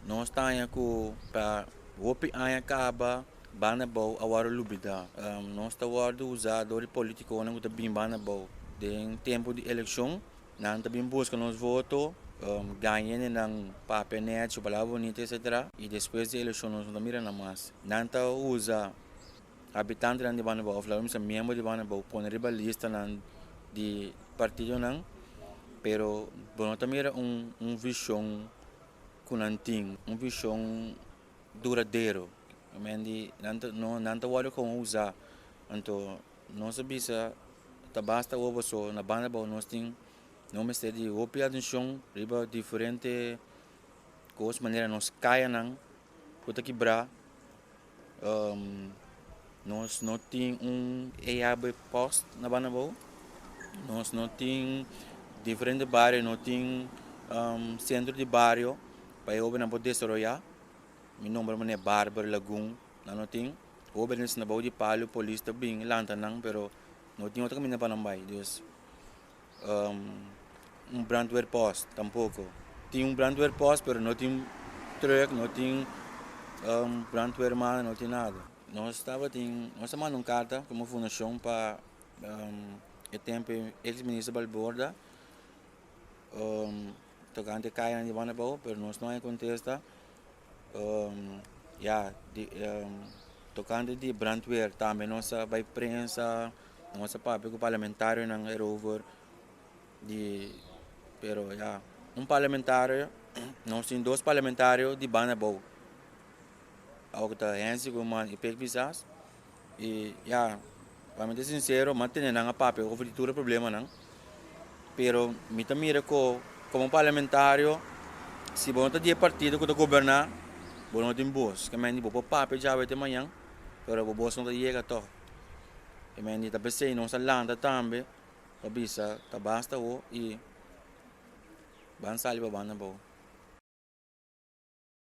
Nos ta haña ku pa hopi aña kaba Banda Abou a wòrdu lubidá. Nos ta wòrdu usá dor di polítikonan ku ta bin Banda Abou den tempu di elekshon. Nan ta bin buska nos voto, gaña hende nan papia nèchi, palabra bonito etsetera i despues di elekshon nos no ta mira nan mas. Nan ta usa habitantenan di Banda Abou òf laga mester miembro di Banda Abou pone riba listanan di partidonan pero bo no ta mira un vishon ku nan tin, un vishon duradero. Mendi nan ta no nan ta wòrdu kon usá. Anto nos a bisa ta basta awor paso na banda abou nos tin nos mester di hopi atenshon riba diferente kos manera nos kayanan ku ta kibrá. Nos no tin un EHB post na banda abou. Nos no tin diferente bario no tin sentro di bario pa e hobennan por desaroyá. Mi nomber manera Barber Lagun nan no tin. Hobennan esnan bou di palu polis ta bin lanta nan pero no tin otro kaminda pa nan bai. Dus un brandweerpost tampoco. Tin un brandweerpost pero no tin truck, no tin brandweerman, no tin nada. Nos tabatin, nos a manda un karta komo fundashon pa e tempu ex minister Balborda tokante kayanan di banda abou pero nos no a kontesta. Ya di tokante di brandweer tambe nos a bai prensa, nos a papia ku parlamentarionan erover di pero ya un parlamentario nos tin dos parlamentario di banda abou awor ku ta Hensley Koeiman i Pek Pisas i ya pa mi ta sinsero mi a tene nan a papia over di tur e problemanan pero mi ta mira ku komo parlamentario si bo no ta di e partido ku ta goberná bo no tin bos ke mende bo por papia djawe te mañan pero bo bos no ta yega tòg ke mende ta p'esei nos a lanta tambe pa bisa ta basta awo i ban sali pa banda abou.